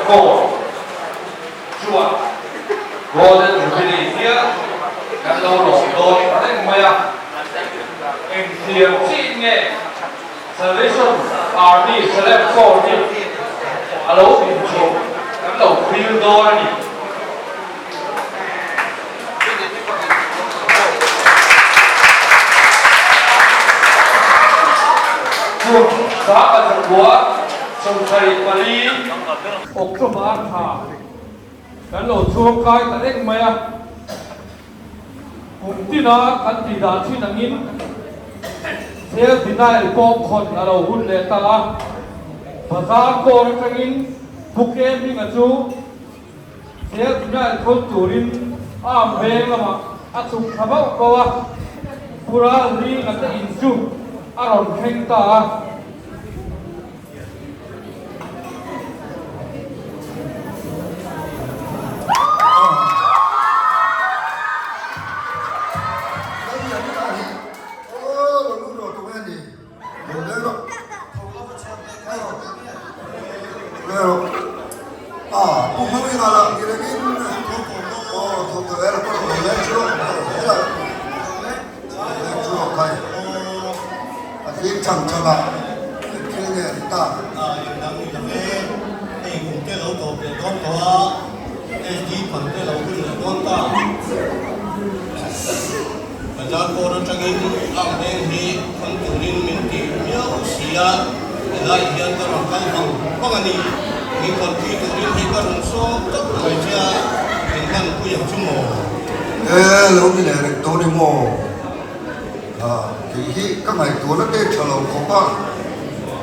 Corps chuan Golden Jubilee hial kan lo lawm dawn ta reng mai a. Engthiam chiin nge Salvation Army Celeb Corps hi a lo inchawh kan lo thlir dawn a ni. Kum 1924 October thla kan lo chhuang kai ta reng mai a, kum tina kan tih dan thin angin Self denial pawh khawn a lo hun leh ta a, bazar kawr atangin Pu Kemhinga chu Self denial khawn turin arm veng lamah a chhuk thla bauh bauh a, Pura zinga te in chu a rawn thleng ta a. Bazar kawr atangin ang veng hi khawn turin min ti miau si a, helai hian ka rawn kal vang vang a ni. Min khawn pui turin hi ka rawn sawm tawp mai che a, min hman pui ang chu maw? E, lo ni leh reng dawn i maw? A, kei hi ka ngaihtuahna te tha lo khawp a,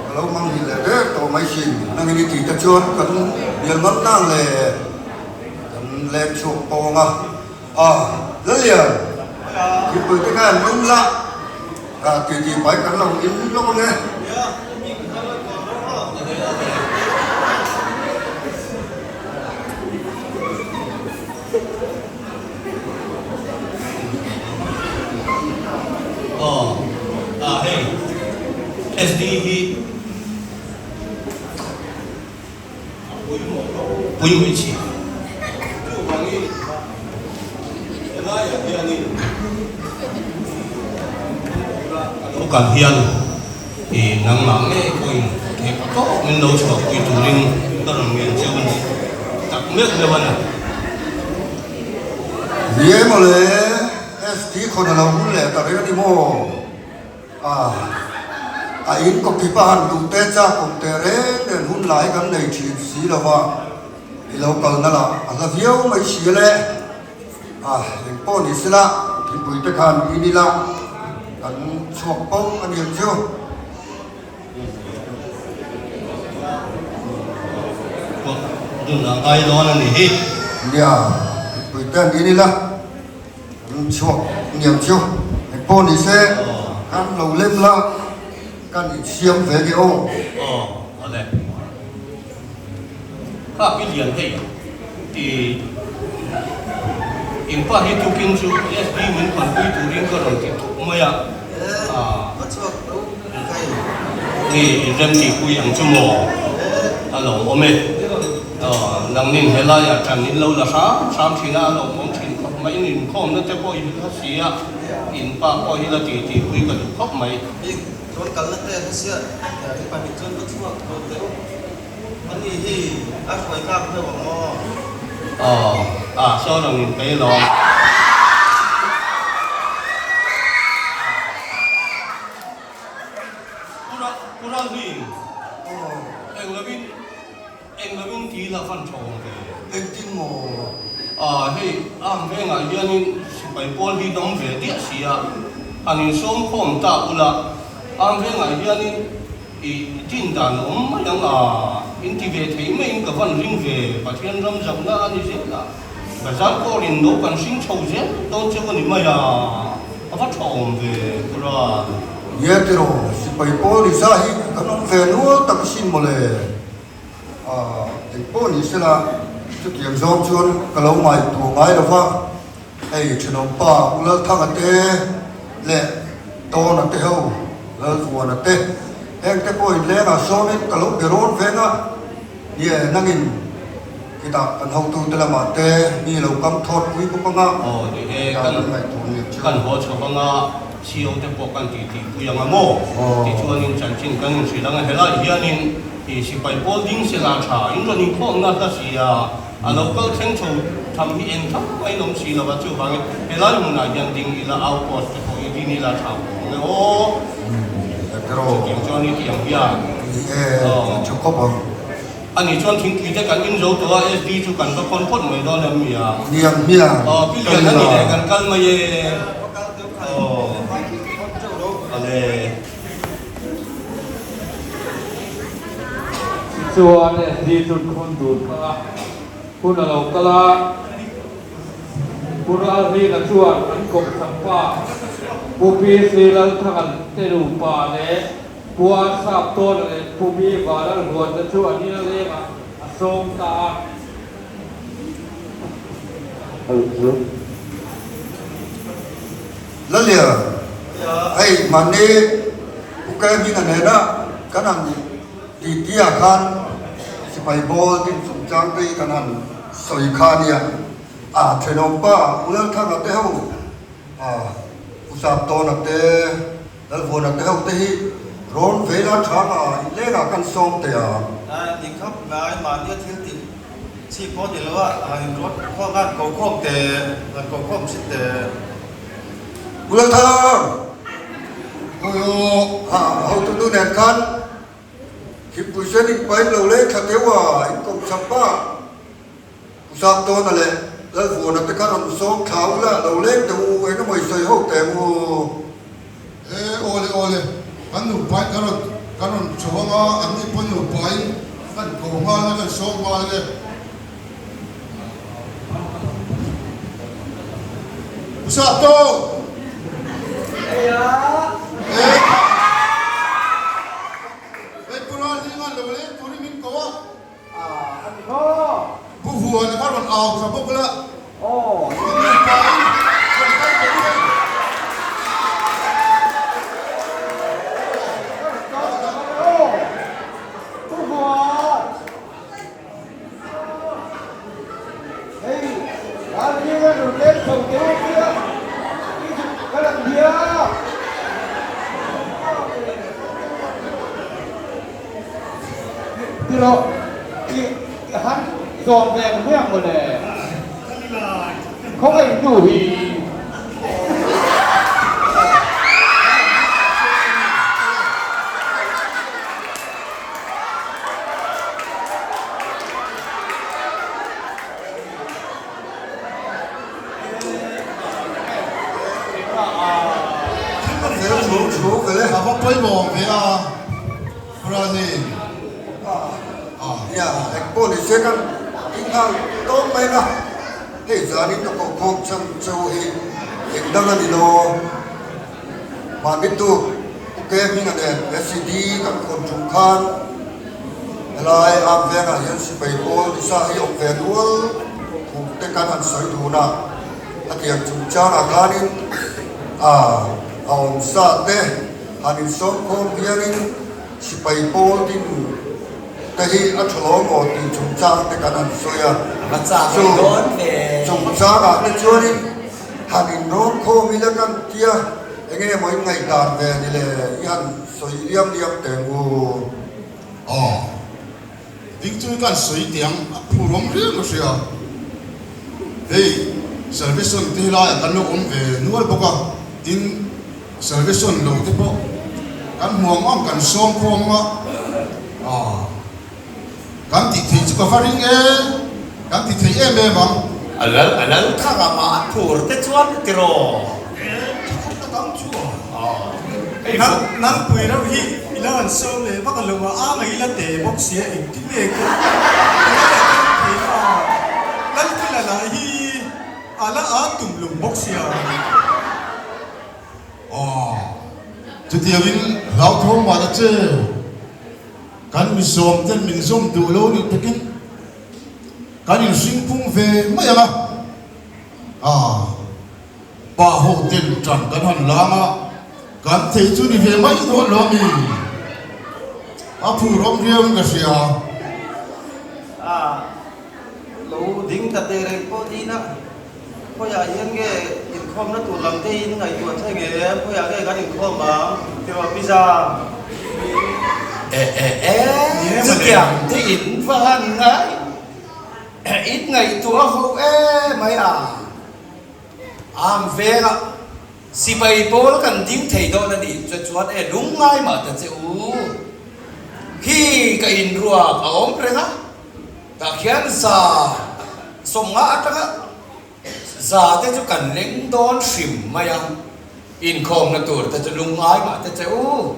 ka lo mang hi leh der tawh mai sin. Nangin i tih te chuan kan bial ngam nang le, kan leng chhuak pawng a. A, Lalian, thingpui te khan lum la, a ti ti pai kan lo in lawk ang e. Aw, a hei, SD hi a pawimawh lo pui mai thin. Chuvangin helaiah hianin tura ka lo kal hian i nangmah ngei pawhin theih tawk min lo chhuahpui turin ka rawn ngen cheu a ni tak meuh meuh a ni. Ni e mawle, ST khawn a lo hun leh ta reng a ni maw? A, a in kawpi pa han duh te chak awm teh reng reng hun lai kan nei thin si lo va, i lo kal na lah a hla viau mai si le. A, eng pawh ni sela thingpui te khan in ila kan chhuak pawh a ni ang chu. Pawh dun a ngai dawn a ni hi. Nia, thingpui te an in ila. Kan chhuak niam chu eng pawh ni se kan lo lem la kan insiam ve nge aw. Aw awle. Kha pi lian hei i inpa hi tukin chu SB min panpui turin ka rawn ti tuk mai a. Nge i rem tihpui ang chu maw? A lo awm e. Nangnin helaiah ṭan in lo la hram hram ṭhin a, a lawmawm ṭhin khawp mai. In inkhawmna te pawh in la si a, in pa pawh hi la ti tihpui ka duh khawp mai. Bik chuan kalna te an hriat, in pahnih chuan va chhuak tur teh u. Ani hi a hruai tlak deuh ang aw. Aw, ah saw rawn in pe lawm. Pu Ralhlin, eng lovin eng lovin ti la fan tha awm ve. Engtin maw? Ah, hei am vengah hianin sipai pawl hi dawng ve diah si a, han insawm khawm ta ula, am vengah hianin I din dan awm mai ang a, in ti ve thei maiin ka van ring ve, Pathian ram zauhna a ni zel a, bazar kawrin no kan hring chho zel dawn cheu a ni mai a, a va tha awm ve Quran. Nia tiraw, sipai pawl ni za hi kan awm ve nual tak asin mawle. A, engpawh ni sela chutiang zawng chuan ka lo ngaihtuah ngai lo va, Hei thenawmpa U Lalthanga te leh Tawna te ho, Lalvuana te, heng te pawh inlengah sawmin ka lo be rawn veng a, nie nangin Khitah kan hotute lamah te mi lo kam thawt pui bawk anga. Aw ni e, Khitah kan kan ngaihtuah nia chu. Kan haw chho anga CO te pawh kan tih tih pui anga maw? Tichuanin chanchin kan inhrilh anga helai hianin i sipai pawl ding sela tha in rawn inkhawmna hla si a, a lo kal thleng chho tham hi eng tham mai in awm si lo a, chuvangin helai hmunah hian ding ila outpost te pawh i din ila tha pawh ang e aw. Chutiang chuan i tih ang hian. Ni e, tha khawp ang. A nih chuan thingpui te kan in zo tawh a, SD chu kan va khawn phawt mai dawn em mi a? Hmiang hmiang Aw, pi lian a ni leh kan kal mai e. Aw, ale. Tichuan SD chu khun dun kal a, hun a lo kal a, Pu Ralhlina chuan an kawmchhak pa Pu PC Lalthangan te nupa leh Pu A Sap Tawna leh Pu Mi Vanal huanna chu an ina lengah a sawm ta a. Lalia, hei mahni Pu Kevin-a nena kan han ti ti ah khan sipai bawl din chungchang te hi kan han sawi kha a nia. A thenawmpa U Lalthanga te ho, Pu Sap Tawna te, Lalvuana te ho te hi rawn vei la tha nga inleng ah kan sawm teh a. A ni khawp mai, mahnia thil tih chi pawh ni lo a, han inrawt khawm a, han ko khawm teh, han ko khawm hrit teh. Pu Lalthang! Ha, hotu nu nen khan Thingpui sen in pain lo leng thla teuh a, in ko chap a. Pu Saptawna leh Lalvuana te kha rawn sawm thla u la, lo leng teh u, eng emaw i sawi ho teh ang u. E, awle awle, kan nupain kan rawn kan rawn chho ang a, an ni pawn nupain kan ko nghal a, kan sawm nghal ang e. Pu Saptawn! E, hei Pu Ralhinga'n lo leng turin min ko a. Pu Vuana kha rawn au tha bawk la. In nupa in rawn kal tawh u hei. Ti rawh, i han zawm ve ang hmiang mawle. Khawngaih hnu hi. A va pawimawh ve a. Brazil. Nia, eng pawh ni se kan inghal tawp mai ang a, hei zanin ka koh khawm chhan cheu hi eng dang a ni lo. Mahni tu Pu Ke Hminga nen SCD kan khawn tum khan helai Arm Vengah hian sipai pawl nisa hi awm ve nual thu te kan han sawi dun a, a tiang chungchangah khanin a awm sa te Han insawmkhawm hianin sipai pawl din te hi a tha lo maw tih chungchang te kan han sawi a. Chu chungchangah te chuanin han inrawnkhawm ila kan tia eng nge maw in ngaihdan ve ni le i han sawi liam liam teh ang u. Aw, ding chu kan sawi teh ang, a phurawm riau ka hria. Hei Salvation te helaiah kan lo awm ve nual bawk a, tin Salvation lo te pawh kan hmu ang ang kan sawm khawm ang a, aw kan tih theih chu ka va ring e, kan ti thei em em ang. A lal a lal thang a mah a phur te chuan tiraw? E, tha khawp tak ang chu a. Aw, hei Nang nang pui reuh hi i lo han sawm leh vak a lo a, a mai la te bawk sia engtin nge ka ka la leh kal thei a, Lalkila lah hi a la a tum lum bawk sia. Aw, chutiangin hlauthawng mah ta che, kan misawm ten min zawm duh lo nih takin kan inhring phung ve mai ang a, aw, pa ho ten tan kan han lang a, kan thei chu ni ve mai dawn lo ami? A phur awm riauin ka hria. Lo ding ta teh reng pawh ni ila, khawiah hian nge inkhawmna tur lam te in ngaihtuah thleng em? Khawiah nge kan inkhawm ang? Tiraw Pizza? E e e, chutiang te in va han ngai, in ngaihtuah ho emai a, am vengah Sipai pawl kan ding thei dawn a nih chu chuan e lung ngai mah ta che u. Khi ka inruak a awm reng a, tah khian 150 atanga 100 te chu kan leng dawn hrim mai a, inkhawmna tur te chu lung ngai mah ta che u.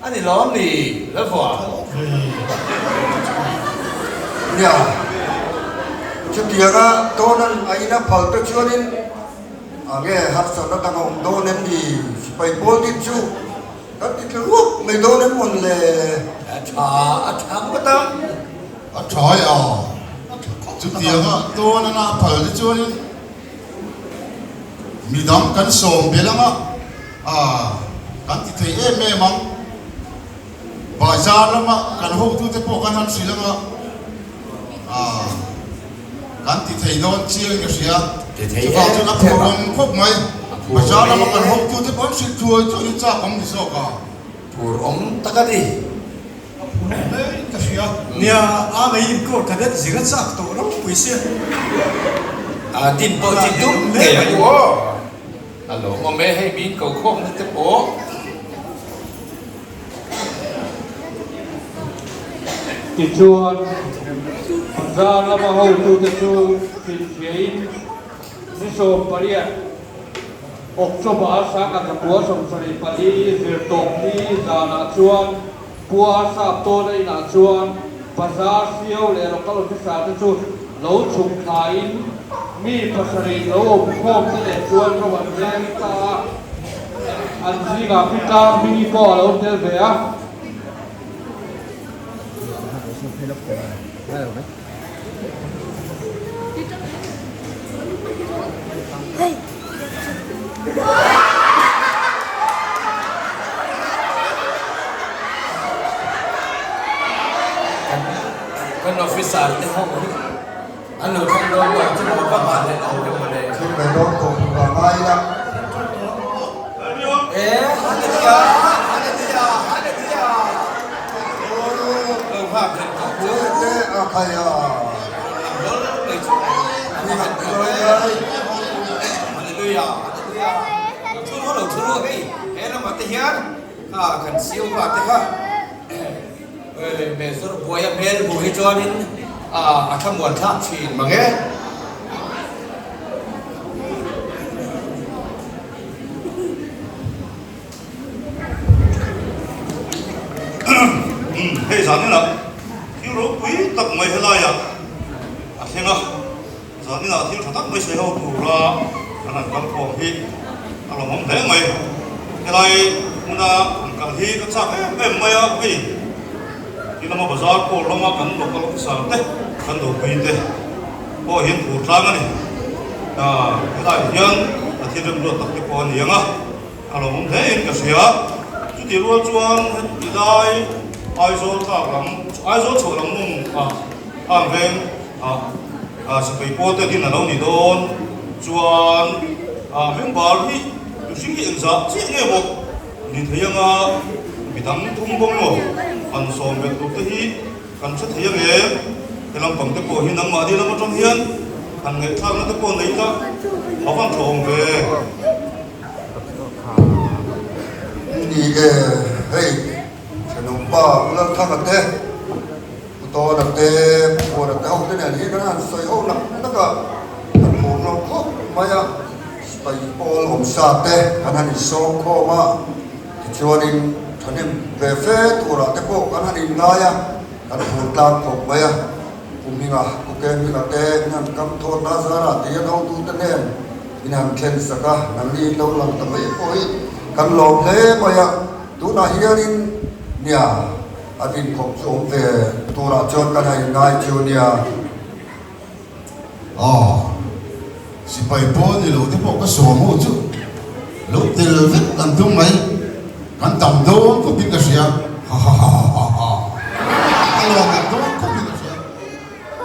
A ni lawm ni la vuah. Nia, chutianga Donan a ina phal te chuanin a nge harsatna dang a awm dawn em ni? Sipai pawl din chu kan ti tla ruak mai dawn em mawn le? A tha, a tha ngawt a. A tha e a, chutianga Donan a phal te chuanin midang kan sawm belh anga. A, kan ti thei em em ang. Bazar lama kan hotute pawh kan han hrilh anga, a, kan ti thei dawn chiang in ka hria. Chuvang chuan a phur awm khawp mai. Bazar lama kan hotute pawh an hrilh thuai thuai in chak awm ni zawk a. Phur awm tak a ni. A phur awm hle in ka hria. Nia, a ngei incourt cadet zir a chak tawh ropui sia. A din pawh chi tum ngei ang u aw. A lawmawm e, hei min ko khawmna te pawh. Tichuan, bazar lama hotute chu hrilhfiahin ni 18 October 1974 zirtawp ni zanah chuan Pua Sap tawna inah chuan bazar siau leh local officer te chu lo chhuk thlain mi pasarih lo awm khawm te leh chuan ro an reng ta a, an zingah Peter Hmingi pawh a lo tel ve a. Kan officer te ho hi an lo thleng dawn tawh chu maw va nghah leh awm emaw le. Thleng ve dawn tawh tur a ngai ila. E hallelujah hallelujah hallelujah lo nghak leh tawh chu. Te a khai a. Hallelujah hallelujah lo thu ru lo thu ru hei he lamah te hian kha kan siam pa te kha Mezor buaia hmel hmuh hi chuanin a thlamuan thlak thin mang e. Hei zaninah thil ropui tak mai helaiah a thleng a, zaninah thil tha tak mai sawi ho tura kan han kal khawm hi a lawmawm hle mai. Helai hmuna han kal hi ka chak em em mai a, hei ti lama bazar pawl lama kan local officer te kan dopui te pawh hian phur tlang a ni. Helaiah hian a thil remruat tak te pawh a ni ang a. A lo awm hle in ka hria. Chutih rual chuan heti lai Aizawl tlak lam, Aizawl chhuah lam mawng ah ang veng ah sipai pawl te din a lo ni dawn chuan ah member hi mihring hi engzah chiah nge maw ni thei anga midang thum bawk emaw han sawm belh tur te hi kan hre thei ang em? He lampang te pawh hi nangmahni lam atang hian han ngaihthlakna te pawh nei ila a van tha awm ve. Ni e, hei thenawmpa Pu Lalthanga te, Pu Tawna te, Pu Puana te ho te nen hi kan han sawi ho nak nak a, kan hmuh hlawm khawp mai a, sipai pawl awm sa te kan han insawm khawm a, tichuanin thahnem ve fe turah te pawh kan han inngai a, kan phur tlang khawp mai a, Pu Hminga, Pu Ke Hminga te min han kam thawt a, Zara tih an hotute nen. In han thlen sak a, nangni in lo lang ta mai pawh hi kan lawm hle mai a, tunah hianin nia a dinkhawp chu awm ve turah chuan kan han inngai chu nia. Aw, sipai pawl ni lo te pawh ka sawm ho chu lo tel vek kan tum mai, kan tam dawn khawpin ka hria, hahahahaha, ka lawm em dawn khawpin ka hria.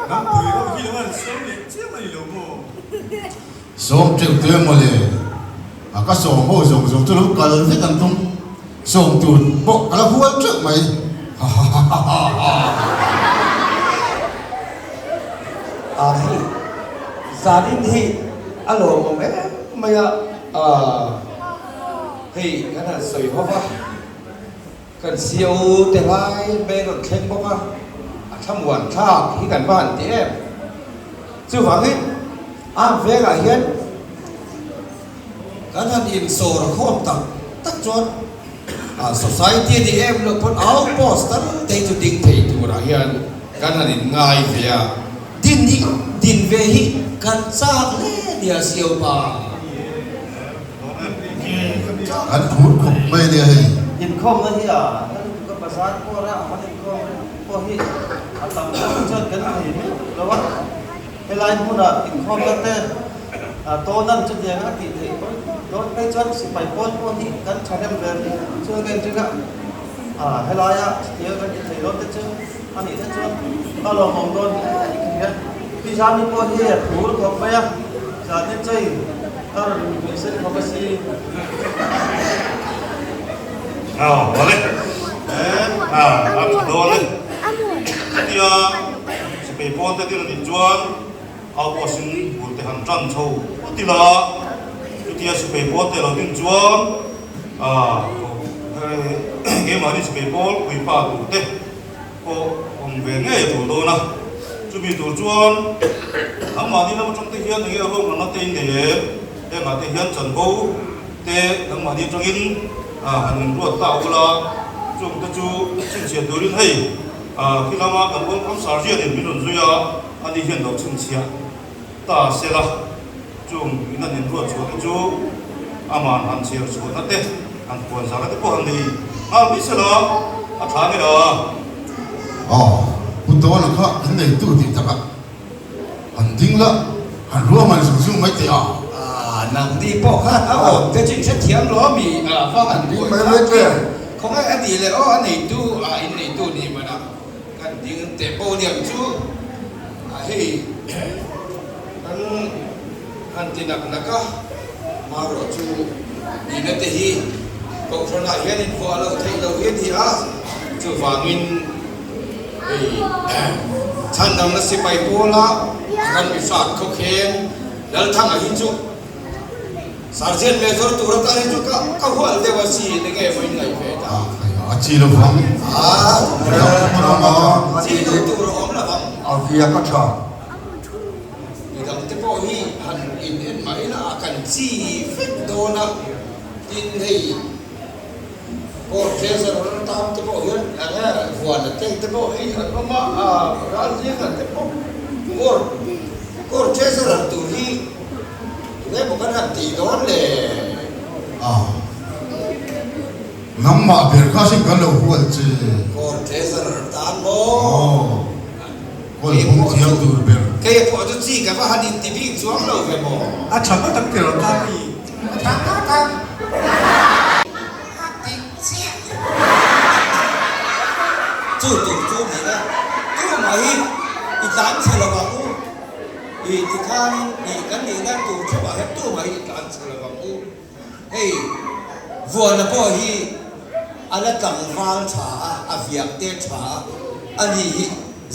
Nangpui reuh hi lo an. sawm leh chiam a ni lo maw? Sawm teuh teuh emaw le, a ka sawm ho zawng zawng chu lo kal vek an tum, sawm tur pawh ka la hual teuh mai, hahahahaha. A hei zanin hi a lawmawm em mai a, hei kan han sawi ho va. Kan CEO te lai mai rawn thleng bawk a, a thlamuan thlak hi kan va han ti em. Chuvangin Arm vengah hian kan han insawr khawm tak tak chuan society a ni em loh pawn outpost tal te hi chu ding thei turah hian kan han inngai ve a, din hi din ve hi kan chak hle nia CEO pa. An phur khawp mai nia hei. Inkhawmna hi a na lutuk a, bazar pawra a han inkhawm pawh hi a tam zawk chuan kan thei miah lo a, helai hmuna inkhawmna te tawnan chutiang a tih theih pawh dawn phei chuan sipai pawl pawh hi kan thahnem ve viau chuan ka inring a, helaia chutiang kan ti thei dawn te chu a nih te chuan a lawmawm dawn hle a ni ka hria. Pi Zami pawh hi a phur khawp mai a, Zani chei a rawn hmuh sen khawp a si. Aw awle e a a tha dawn e. Chutia sipai pawn te dil anih chuan au pawh sin bul te han tan chho phut ila, chutia sipai pawn te lo din chuan a keimahni sipai pawl puipa tur te pawh awm ve ngei a tul dawn a, chumi tur chuan nangmahni lam atang te hian enge ruahmanna te in nei em? Hengah te hian chanvo te nangmahni atangin han inruat ta ula, chung te chu chhinchhiah turin hei khi lama kan welcome sergeant in min rawn zui a, ani hian lo chhinchhiah ta se la, chung in an inruat chhuah te chu aman han chhiar chhuahna te, han puan zahna te pawh han nei nghal mai se la, a tha nge a. Aw, Pu Tawna kha in neitu tih takah han ding la, han ruahman zung zung mai teh a. Aaa, nangni pawh khan a awm te chu in hrethiam lo a mi? A va han Ding mai mai teh. Khawngaih a tih leh aw, a neitu, a in neitu nih manah. Kan ding teh pawh niang chu a hei kan han ti nak nak a, marawh chu nihna te hi kohhranah hian invuah loh theih loh hi a ni a, chuvangin hei chhandamna sipai pawla kan mihrat khawkheng Lalthanga hi chu Sergeant Major tur atan hi chu ka ka hual deuh a si enge maw in ngaih ve ta. A chi lo vang. A chi lo tur a awm lo vang. A viak a tha. Midang te pawh hi han in en mah ila a kan chi vek dawn a, tin hei Court Treasurer atan te pawh hian enge Vuana te te pawh hi an awm a, Ralzinga te pawh Court Court Treasurer tur hi Tunge maw kan han tih dawn le? A, nangmah ber kha sin kan lo hual che. Court Treasurer tan maw? Aw, kawl phung thiam tur ber. Kei pawh chu chi ka va han inti bik chuang lo ve maw? A tha ngawt ang tiraw ta mi? A tha ngawt ang. A dik chiah. Chu tur chu ni e. Tumah hi i tlan chhe lo ang u. I tikhanin i kan nihna tur theuhah hian tumah hi i tlan chhe lo ang u. Hei Vuana pawh hi a la tlangval tha a, a viak te tha a, ani hi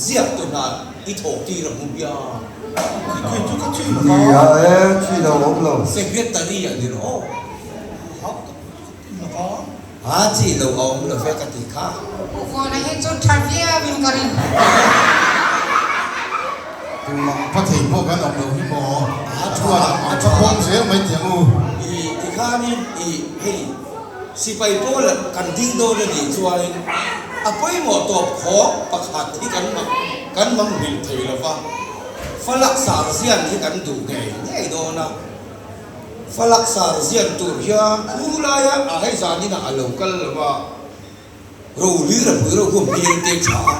ziak tu hna i thawh tir a hmu bia. Khi chu ka thi lo va. Nia e, thi lo awm lo. Secretary a ni rawh aw. A chi lo a awm lo ve ka ti kha. Pu Vuana hi chu tha viau in ka ring. Tumah va thei pawh kan awm lo hi maw? A tha a tha khawm zel mai teh ang u. I tikhanin i hei sipai pawl kan ding dawn a nih chuanin a pawimawh tawp khawk pakhat hi kan kan manghilh thei lo va, falak sarzian hi kan duh ngei ngei dawn a. Falak sar zian tur hian khu laia a hei zanin ah a lo kal lo va, Rohlir a pui ro khu hmel te tha a,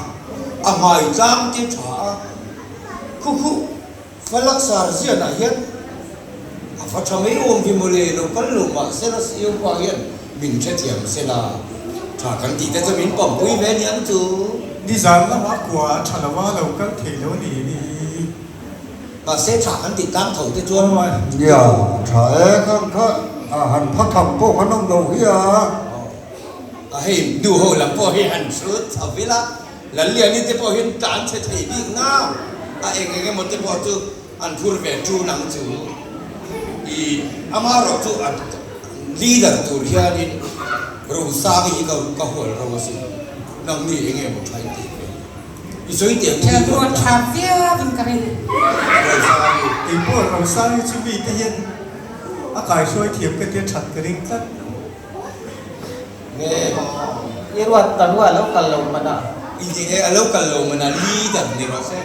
a hmai tlang te tha a, khu khu Falak sar zian ah hian a va tha mai awm hi mawle, lo kal lo mah sela CEO pa hian min hrethiam sela tha kan tih te chu min pampui ve aniang chu. Nizan lamah kua a tha lo a, lo kal thei lo a ni hi. Mahse tha kan tih tlang tho te chuan. Nia, tha e, khang kha a han pha tham pawh khan awm lo hi a. A hei nu ho lam pawh hi han hrut chho vil a, Lalliani te pawh hian tlan chhe thei bik na a eng eng emaw te pawh chu an phur ve ṭun ang chu. I amaherawh chu a leader tur hianin Rosangi hi ka hual ro asin, nangni eng emaw tha in tih ve. I sawi teh ang u Thian ruat tha viau in ka ring. Rosangi. Kei pawh Rosangi chu mi te hian a kaihruai thiam ka tia that ka ring tlat. Nge. I ruat ta rua a lo kal lo man a. I ti e a lo kal lo man a leader ni rawh se.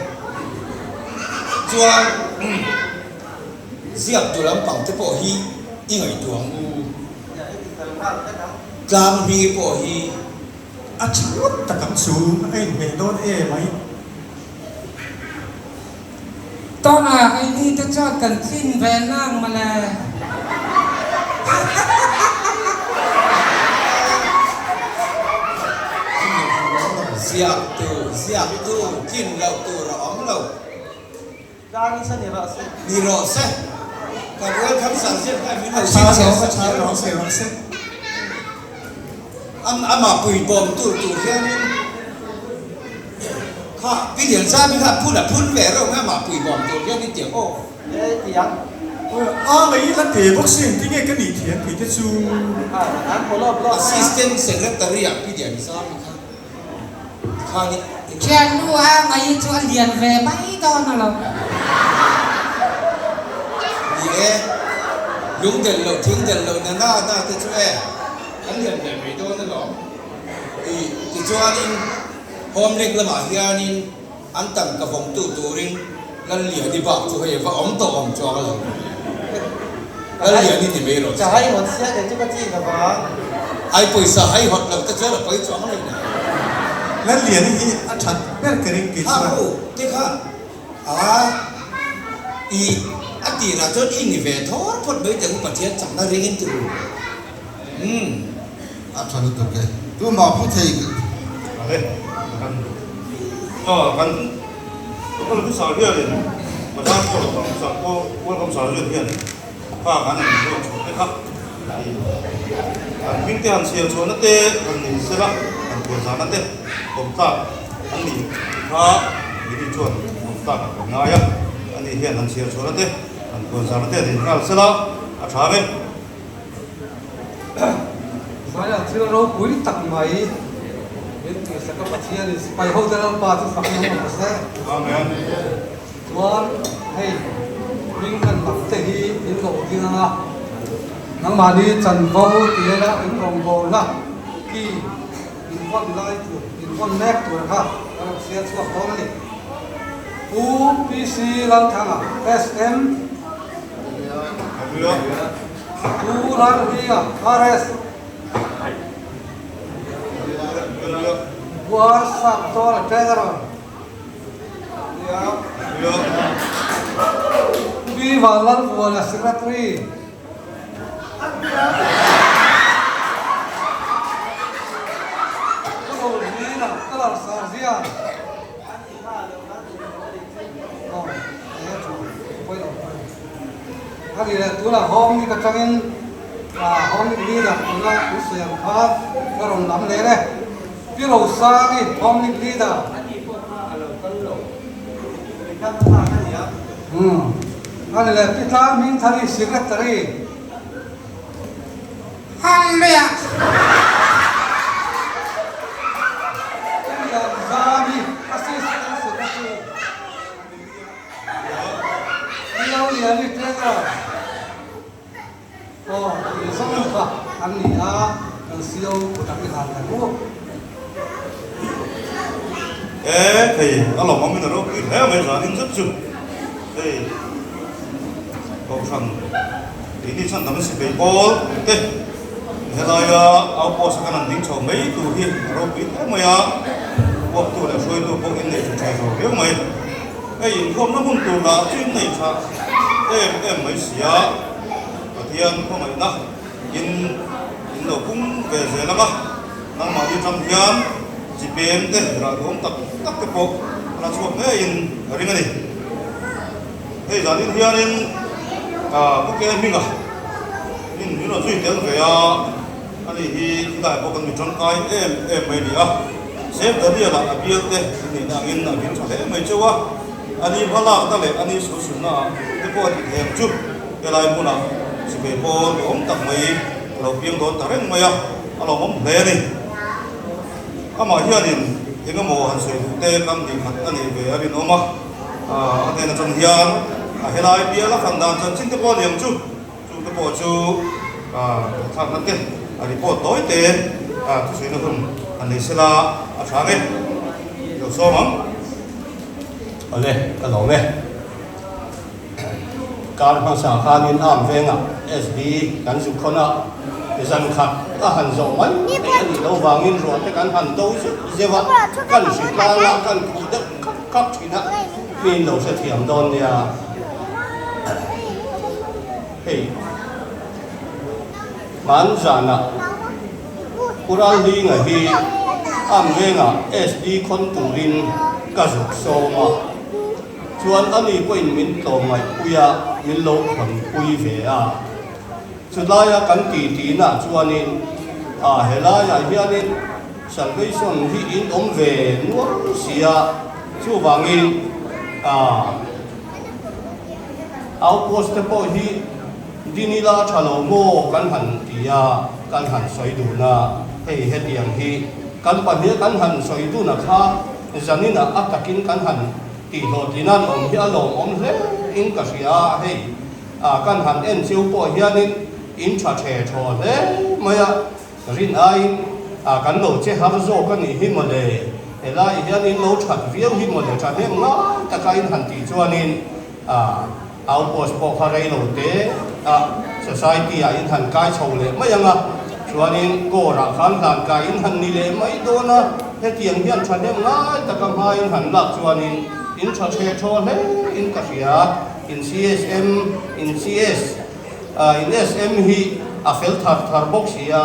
Chuan ziak tu lampang te pawh hi i ngaihtuah ang u. Tlang hmingi pawh hi. A tha ngawt tak ang chu, a inhmeh dawn em ai. Tawna keini te chuan kan tlin ve nang mawle. Ziak tu, ziak tu, tlin loh tur a awm lo. Tlang in sa ni rawh se. Ni rawh se. Kan welcome sar ziak kha min lo chhinchhiah sak kher rawh se. Rawh se. Am amah pui bawm tur tur hianin kha pi lian zami kha phun a phun ve reuh mai amah pui bawm tur hianin tiang aw. E tiang. A ngei la te bawk si engtin nge ka nih thiam tih te chu. A an follow up lawk mai a. Assistant secretary ah pi lian zami kha. Thiannu a ngai chu a lian ve mai dawn a lo. Ni e, lung del loh thing del loh na na na te chu e, an lian ve mai dawn a lawm. I tichuanin Home League lamah hianin an tangka vawngtu turin Lalliani bak chu hei va awm tawh awm chuang a lo. Lalliani ni mai rawh se. Ka haihawt sia kei chu ka chi ka vang. Ai pawisa haihawt lo te chuan a pawi chuang lo nia. Lalliani hi a that ber ka ring kei chuan. Ha u te kha a i a tirah chuan i ni ve thawr phawt mai teh u Pathian chakna ring in ti ru. Umm. A tha lutuk e. Tumah pu thei. Ale kan kan Local officer hianin bazar pawh local officer pawh welcome sir hian hian kha kan han inruat chhuah te kha i an hming te han chhiar chhuahna te han ni sela han puan zahna te awm tlak an nih kha keini chuan awm tlak ah kan ngai a, ani hian han chhiar chhuahna te han puan zahna te han inghal sela a tha ang e. Zaiah thil ropui tak mai min tihsak a Pathianin sipai hote Lalpa chu fak in awm se. Amen. Chuan hei hming kan lam te hi in lo ding anga nangmahni chanvo tihela in rawngbawlna ki in vawn lai tur in vawn mek tur kha ka rawn hriat chhuak dawn a ni. Pu PC Lalthanga SM. Pu Ralhia RS. Pu R Saptawla Treasurer. Pu B Vanlalvuana Secretary. Pu Rohlina Colour Sarzian. A ni leh tunah home ni ka tangin home ni leader tuna an sawi ang khan ka rawn lam leh e. Pi Rosangi home ni leader. A ni leh Pi Tlang Hmingthari secretary. Hallelujah! Zami assistant secretary Liani Treasurer aw tih zawng kha an ni a, kan CO kutah i hlan tak u. E thei a lawmawm in a ropui hle mai zanin zet chu hei kohhran Keini chuan dam sipai pawl te helaia outpost a kan han ding chho mai tur hi a ropui hle mai a, uaptu leh hruaitu pawh in nei tha tha zo viau mai. Hei inkhawmna hmun tur lah chu in nei tha em em mai si a, Pathian khawngaihna in in lo pung ve zel ang a, nangmahni atang hian chi pem te rah duhawm tak tak te pawh a la chhuak ngeiin ka ring a ni. Hei zanin hianin Pu Ke Hminga in min rawn zui tel ve a, ani hi khilaiah pawh kan mi tangkai em em mai a ni a. Save Daniel-a a bial te in nihna angin a vil tha hle mai cheu a, ani hmalakna leh ani sulsunnaah te pawh a ti thei ang chu. Helai hmunah sipai pawl duhawm tak mai a lo piang dawn ta reng mai a, a lawmawm hle a ni. Amah hianin eng emaw han sawi duh te kam hnih khat a neih ve a rinawm a, a hnen atang hian a helai bial a fan dan chanchin te pawh a ni ang chu, chu te pawh chu ngaihthlakna te a report tawi te thusawiina hun han nei sela a tha nge i lo sawm ang. Awle, ka lawm e. Kar hmasa khanin Arm vengah SD kan zuk khawn a, zan khat a han zawh mai theih a nih loh vangin ruah te kan han do zeuh zeuh a, kan hri tlang a, kan khuh deuh khap khap thin a, mi in lo hrethiam dawn nia. Hei hman zanah Pu Ralhlinga hi Arm vengah SD khawn turin ka zuk sawm a. Chuan ani pawhin min tlawmngaihpui a, min lo khawnpui ve a. Chulaia kan ti tihnaah chuanin, A helaiah hianin Salvation hi in awm ve nual si a, chuvangin a outpost te pawh hi din ila a tha lo maw kan han ti a, kan han sawi dun a, hei hetiang hi kan pahniha kan han sawi dun a kha zaninah a takin kan han Tihhlawhtlin an awm hi a lawmawm hle in ka hria a, hei ah kan han en cheu pawh hianin in tha the thaw hle mai a, rin aiin ah kan lo che har zawk a nih hi mawle, helai hian in lo that viau hi mawle thahnem ngai taka in han tih chuanin ah Outpost pawh kha rei lo te a society ah in han kai chho leh mai ang a, chuanin Corps ah khan hlan kai in han ni leh mai dawn a, hetiang hian thahnem ngai taka hma in han lak chuanin in tha the thaw hle in ka hria, in CSM, in CS, in SM hi a fel thar thar bawk si a,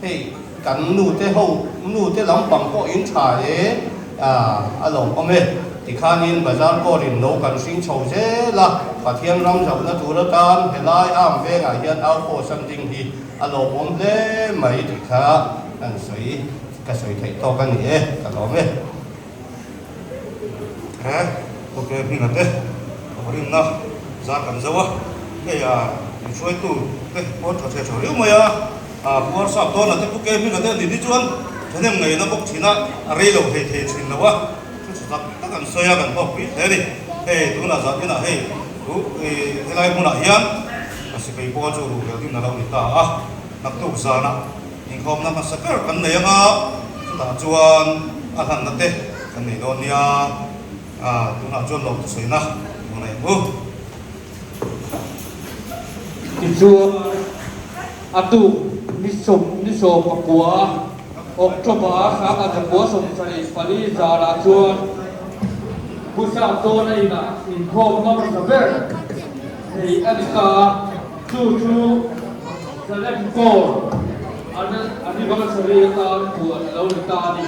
hei Kan nu te ho nu te lampang pawh in tha e a lawmawm e. Tikhanin bazar kawrin lo kan hring chho zel a, Pathian ram zohna tur atan helai arm vengah hian au pawh san ding hi a lawmawm hle mai tih kha kan sawi ka sawi theih tawk a ni e, ka lawm e. He ok hminga te rinna zar kan zo a, hei a inhruaitu te pawn tha the tha riau mai a, a puar sap dawn a te pu ke hminga te an nih chuan thahnem ngaihna bawk thin a, a rei lo thei thei thin lo a, thu tha tak tak an sawi a kan hlawk pui hle a ni. Hei tunah zan inah hei thu helai hmunah hian a sipai pawl chu ruh rel din a lo ni ta a, naktuk zanah Inkhawmna hmasa ber kan nei anga chutah chuan a hlanna te kan nei dawn nia, tunah chuan lo thusawiina lo nei ang u. Tichuan, a tuk ni sawm ni 19 October 1974 zarah chuan Pu Saptawna inah inkhawmna hmasa ber neih a ni ta a. Chu chu Salem Corps anniversary atan puan a lo ni ta a ni.